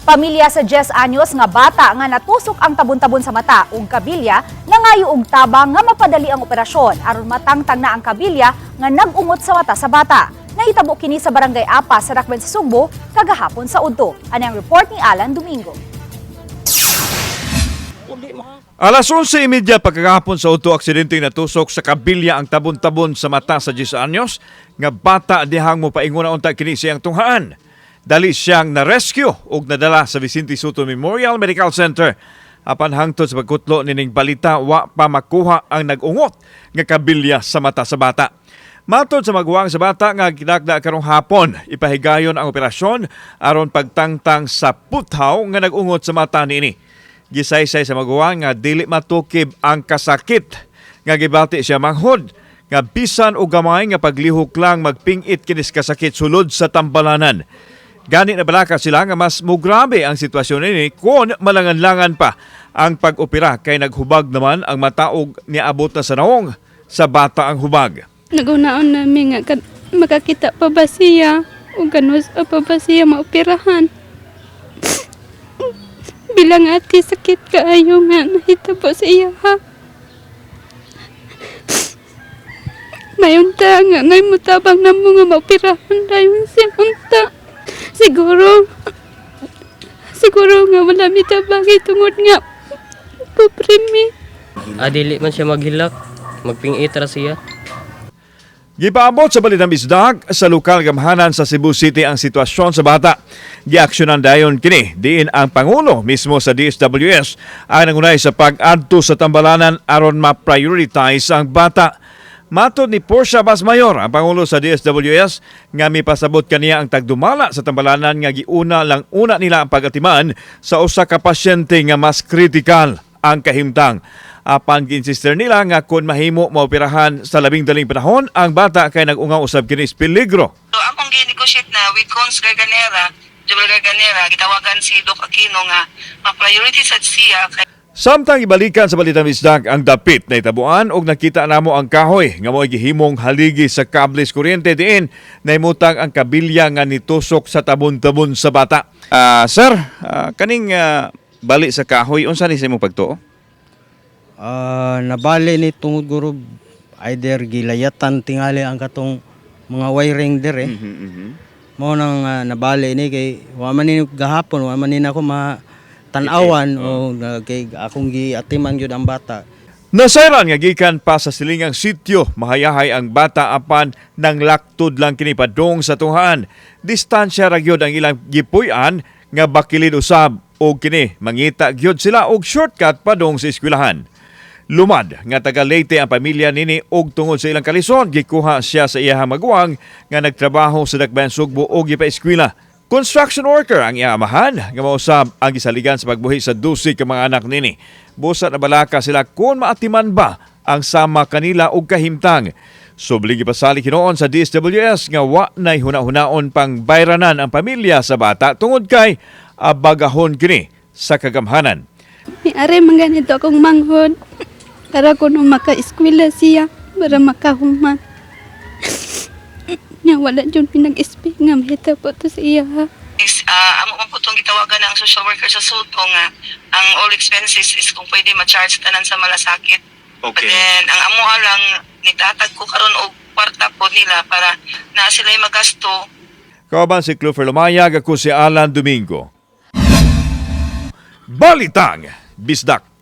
Pamilya sa 10 anyos nga bata nga natusok ang tabon-tabon sa mata ug kabilya nangayo og tabang nga mapadali ang operasyon aron matangtang na ang kabilya nga nag-ungot sa mata sa bata. Nahitabo kini sa Barangay Apa sa Dakbayan sa Sugbo kagahapon sa udto. Ani ang report ni Alan Domingo. Alas 11:30 pagkagahapon sa udto, aksidente natusok sa kabilya ang tabon-tabon sa mata sa 10 anyos nga bata dihang mo paingon na unta kini siyang tunghaan. Dali siyang na-rescue ug nadala sa Vicente Sotto Memorial Medical Center. Apan hangtod sa pagkutlo nining balita, wa pa makuha ang nag-ungot nga kabilya sa mata sa bata. Matod sa maguwang sa bata nga gidakda karong hapon, ipahigayon ang operasyon aron pagtangtang sa puthaw nga nag-ungot sa mata niini. Gisaysay sa maguwang nga dili matukib ang kasakit nga gibati siya manghod nga bisan og gamay nga paglihok lang, magpingit kinis kasakit sulod sa tambalanan. Gani nabalaka sila nga mas mugrabe ang sitwasyon nini kung malangan-langan pa ang pag-opera kay naghubag naman ang mata og niabot na sa naong sa bata ang hubag. Naghuna-huna nami nga makakita pa ba siya o kanus pa ba siya maoperahan. Bilang ate, sakit kaayo nga nahitabo sa iya ha. Mayunta nga ngay mutabang na mo nga maoperahan dayon siya unta. Siguro, siguro nga wala mitabang tungod nga pobre mi. Ah, dili man siya maghilak. Magpingit ra siya. Gipaabot sa Balitang Bisdak sa lokal gamhanan sa Cebu City ang sitwasyon sa bata. Giaksyonan dayon kini diin ang pangulo mismo sa DSWS ang nangunay sa pag-adto sa tambalanan aron ma-prioritize ang bata. Matod ni Portia Basmayor, ang pangulo sa DSWS, nga mipasabot kaniya ang tagdumala sa tambalanan nga giuna lang una nila ang pagatiman sa usa ka pasyente nga mas critical ang kahimtang. Apan giinsister nila nga kung mahimo maoperahan sa labing daling panahon ang bata kay nag-ungaw usab kini sa peligro. So akong gi-negotiate na with Cons Garganera, Jobel Garganera, gitawagan si Doc Aquino nga ma-priority sad siya kay Samtang ibalikan sa Balitang Bisdak ang dapit na itabuan og nakita namo ang kahoy nga mo'y gihimong haligi sa kables kuryente diin naimutang ang kabilya nga nitusok sa tabon-tabon sa bata. Ah, sir, kaning bali sa kahoy, unsa ni sa imong pagtuo? Ah, nabali ni tungod guro either gilayatan tingali ang katong mga wiring dire. Mao nang nabali ni kay wa man ni gahapon, wa man ni nako ma tan-awan o kay akong giatiman gyud ang bata. Nasayran nga gikan pa sa silingang sityo, mahayahay ang bata apan nang laktod lang kini padung sa tunghaan. Distansya ra gyud ang ilang gipuy-an nga bakilid usab og kini mangita gyud sila og shortcut padung sa eskwelahan. Lumad nga taga Leyte ang pamilya nini og tungod sa ilang kalisod, gikuha siya sa iyahang maguwang nga nagtrabaho sa Dakbayan Sugbo og gipa-eskwela. Construction worker ang iyang amahan nga mausab ang gisaligan sa pagbuhi sa 12 ka mga anak nini. Busa nabalaka sila kung maatiman ba ang sama kanila og kahimtang. Subli gipasali hinuon sa DSWS nga wa nay huna-hunaon pang bayranan ang pamilya sa bata tungod kay abagahon kini sa kagamhanan. Miari man ganito akong manghod para kuno maka-eskwela siya, para makahuman. Nya wala jud pinag-expect nga mahitabo to sa iya ha. Is amo man po itong gitawagan ang social worker sa Sotto nga ang all expenses is kung pwede ma-charge tanan sa Malasakit. But then ang amo lang nitatag ko karon og kwarta po nila para na sila magasto. Kauban si Clover Lumayag, ako si Alan Domingo. Balitang Bisdak.